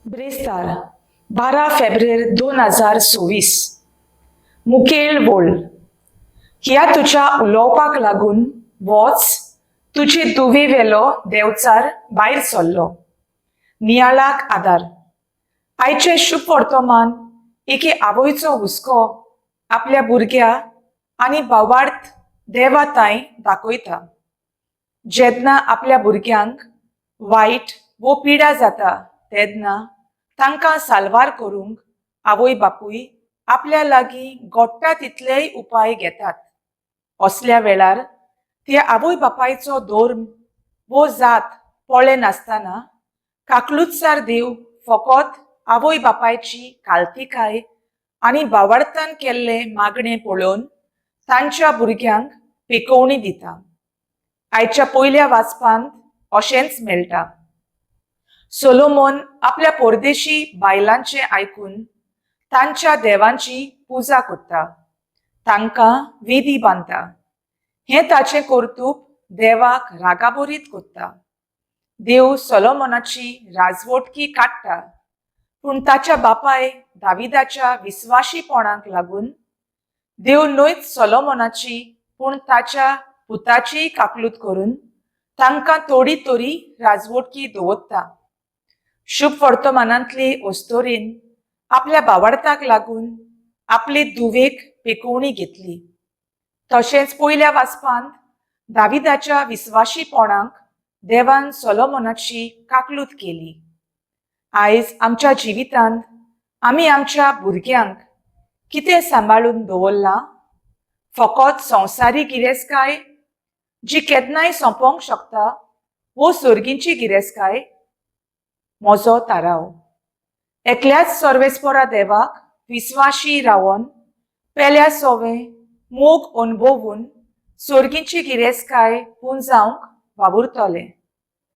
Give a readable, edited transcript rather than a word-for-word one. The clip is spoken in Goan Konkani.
ब्रेस्तार 12 फेब्रेर 2026. मुखेल वोळ. ह्या तुज्या उलोवपाक लागून वच, तुजे दुवे वेलो देंवचार भायर सरलो. नियाळाक आदार. आयचें शुभ वर्तमान एके आवयचो हुस्को आपल्या भुरग्या आनी भावार्थ देवा तांय दाखयता. जेन्ना आपल्या भुरग्यांक वायट वो पिडा जाता तेन्ना तांकां साल्वार करूंक आवय बापूय आपल्या लागीं घडटा तितलेय उपाय घेतात. असल्या वेळार त्या आवय बापायचो धर्म वो जात पळयनासतना काकलुतसार देव फकत आवय बापायची कालतिकाय आनी भावार्थान केल्ले मागणें पळोवन तांच्या भुरग्यांक पिकोवणी दिता. आयच्या पयल्या वाचपांत अशेंच मेळटा. सोलोमोन आपल्या परदेशी बायलांचें आयकून तांच्या देवांची पुजा करता, तांकां वेदी बांदता. हें ताचें कर्तूब देवाक रागाबरीत करता. देव सोलोमोनाची राजवटकी काडटा, पूण ताच्या बापाय दाविदाच्या विस्वाशीपणाक लागून देव न्हयच सोलोमोनाची पूण ताच्या पुताचीय काकलूत करून तांकां थोडी तरी राजवटकी दवरता. शुभ वर्तमानांतली अस्तोरीन आपल्या भावार्थाक लागून आपले धुवेक पेकोवणी घेतली. तशेंच पयल्या वाचपांत दाविदाच्या विस्वाशीपणाक देवान सोलोमोनाची काकलूत केली. आयज आमच्या जिवितांत आमी आमच्या भुरग्यांक कितें सांबाळून दवरलां? फकत संवसारी गिरेस्तकाय जी केन्नाय सोंपोवंक शकता वो सर्गींची गिरेस्तकाय? म्हजो थाराव, एकल्याच सर्वेस्परा देवाक विस्वाशी रावन पेल्या सोवे मोग अणभवून सर्गींची गिरेस्तकाय पुंजावंक वावुरतलें.